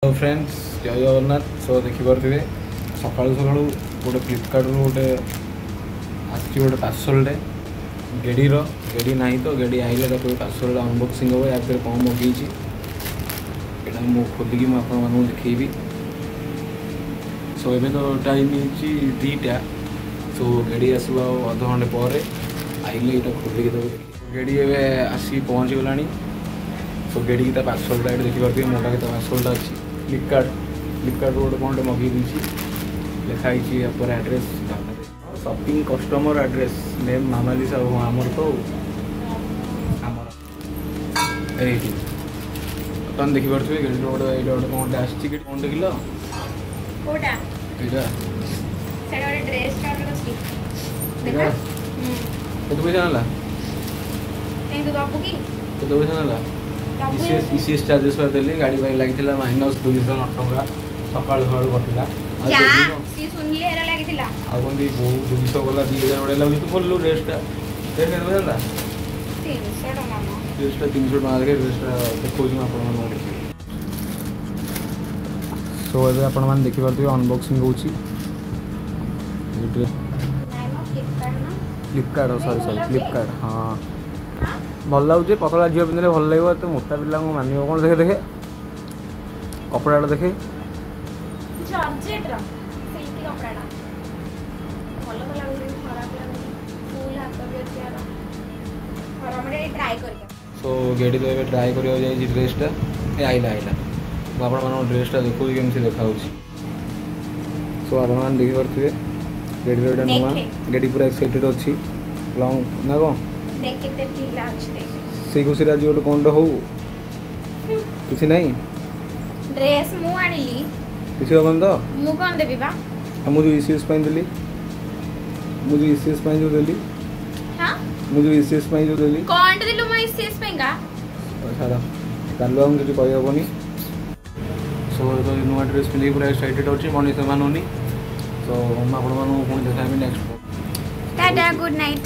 Friends, ଜୟ Jagannath. Show ଦେଖିପାରୁଥିବେ, ସକାଳୁ ସକାଳୁ ଗୋଟେ ଫ୍ଲିପକାର୍ଟରୁ ଗୋଟେ ଆସିଛି ଗୋଟେ ପାର୍ସଲଟେ ଗେଡ଼ିର। ଗେଡ଼ି ନାହିଁ ତ, ଗେଡ଼ି ଆଇଲେ ତାକୁ ପାର୍ସଲଟା ଅନବକ୍ସିଂ ହେବ। ୟା ଭିତରେ କ'ଣ ମଗେଇଛି, ଏଇଟା ମୁଁ ଖୋଲିକି ମୁଁ ଆପଣମାନଙ୍କୁ ଦେଖେଇବି। ସୋ ଏବେ ତ ଟାଇମ୍ ହେଇଛି 2ଟା। ସୋ ଗେଡ଼ି ଆସିବ ଆଉ ଅଧଘଣ୍ଟେ ପରେ। ଆଇଲେ ଏଇଟା ଖୋଲିକି ତାକୁ ଦେଖିବି। ଗେଡ଼ି ଏବେ ଆସିକି ପହଞ୍ଚିଗଲାଣି। ସୋ ଗେଡ଼ିକି ତା ପାର୍ସଲଟା ଏଇଠି ଦେଖିପାରୁଥିବେ, ମୋ ପାଖେ ତା ପାର୍ସଲଟା ଅଛି। ଫ୍ଲିପକାର୍ଟରୁ ଗୋଟେ କ'ଣ ଗୋଟେ ମଗେଇ ଦେଇଛି। ଲେଖା ହେଇଛି ଉପରେ address, shopping customer address, name Mamali Sahu। ହଁ, ଆମର ତ ଆମର ଏଇଠି ବର୍ତ୍ତମାନ ଦେଖିପାରୁଥିବେ, ଗେଡ଼ିର ଗୋଟେ ଏଇଟା ଗୋଟେ କ'ଣ ଗୋଟେ ଆସିଛି। କ'ଣ ଦେଖିଲ? କୋଉଟା? ଏଇଟା। ସେଟା ଗୋଟେ ଡ୍ରେସ୍ ଟା ଅର୍ଡର କରିଛି, ଦେଖା। କେତେ ପଇସା ନେଲା? କାଇଁ, ତୁ ଦବୁ କି? କେତେ ପଇସା ନେଲା? ଇସିଏସ୍ ଚାର୍ଜେସ୍ ଦେଲି, ଗାଡ଼ି ପାଇଁ ଲାଗିଥିଲା ମାଇନସ୍ 209 ଟଙ୍କା ସକାଳୁ ସକାଳୁ କଟିଲା। ଯା, ସିଏ ଶୁଣିଲେ ହେରା ଲାଗିଥିଲା। ଆଉ କଣ ବହୁତ 200 ଗଲା, 2000 ଭଳିଆ ଲାଗୁଛି। ତୁ ଖୋଲିଲୁ ଡ୍ରେସ୍ଟା, ଡ୍ରେସ୍ କେତେ ପଇସା ନେଲା? 300 ଟଙ୍କା ମ। ଡ୍ରେସ୍ଟା 300 ଟଙ୍କା। ଦେଖେ, ଡ୍ରେସ୍ଟା ଦେଖାଉଛି ମୁଁ ଆପଣମାନଙ୍କୁ, ଦେଖିବି। ସୋ ଏବେ ଆପଣମାନେ ଦେଖିପାରୁଥିବେ, ଅନବକ୍ସିଂ ହେଉଛି। ନାଇଁ ମ, ଫ୍ଲିପକାର୍ଟ ନା। ଫ୍ଲିପକାର୍ଟ, ସରି ସରି, ଫ୍ଲିପକାର୍ଟ। ହଁ, ଭଲ ଲାଗୁଛି। ପତଳା ଝିଅ ପିନ୍ଧିଲେ ଭଲ ଲାଗିବ, ଏତେ ମୋଟା ପିଲାଙ୍କୁ ମାନିବ କ'ଣ? ଦେଖେ ଦେଖେ, କପଡ଼ାଟା ଦେଖେ। ଜର୍ଜେଟର ସିଲ୍କି କପଡ଼ାଟା ଭଲ ତ ଲାଗୁଛି, ଖରାପ ଲାଗୁନି। ଫୁଲ୍ ହାତ ବି ଅଛି ୟାର। ଗରମରେ ଟ୍ରାଏ କରିବା। ସୋ ଗେଡ଼ି ତ ଏବେ ଟ୍ରାଏ କରିବାକୁ ଯାଇଛି ଡ୍ରେସ୍ଟା। ଏ ଆଇଲା ଆଇଲା। ମୁଁ ଆପଣମାନଙ୍କ ଡ୍ରେସ୍ଟା ଦେଖାଉଛି, କେମିତି ଦେଖାହେଉଛି। ସୋ ଆପଣମାନେ ଦେଖିପାରୁଥିବେ, ଗେଡ଼ିର ଏଇଟା ନୂଆ। ଦେଖେ। ଗେଡ଼ି ପୁରା ଏକ୍ସାଇଟେଡ଼ ଅଛି। ଲଙ୍ଗ ନା କ'ଣ? ଦେଖ, କେତେ ଢିଲା ଅଛି ଦେଖ। ସେଇ ଖୁସିରେ ଆଜି ଗୋଟେ କ'ଣଟେ ହଉ। କିଛି ନାହିଁ। ଡ୍ରେସ୍ ମୁଁ ଆଣିଲି। କିଛି ହେବନି ତ? ମୁଁ କ'ଣ ଦେବି ବା? ଆଉ ମୁଁ ଯେଉଁ ଇସିଏସ୍ ପାଇଁ ଦେଲି, ମୁଁ ଯେଉଁ ଇସିଏସ୍ ପାଇଁ ଯେଉଁ ଦେଲି। ହଁ। ମୁଁ ଯେଉଁ ଇସିଏସ୍ ପାଇଁ ଯେଉଁ ଦେଲି। କ'ଣଟା ଦେଲୁ ମୋ ଇସିଏସ୍ ପାଇଁକା? ଛାଡ଼, ଗାଲୁଆଙ୍କୁ କିଛି କହିହେବନି। ସୋ ତ ନୂଆ ଡ୍ରେସ୍ ପିନ୍ଧିକି ପୁରା ଏକ୍ସାଇଟେଡ଼ ଅଛି, ମଣିଷ ମାନୁନି। ତ ମୁଁ ଆପଣମାନଙ୍କୁ ପୁଣି ଦେଖା ହେବି ନେକ୍ସଟ। Tata, good night.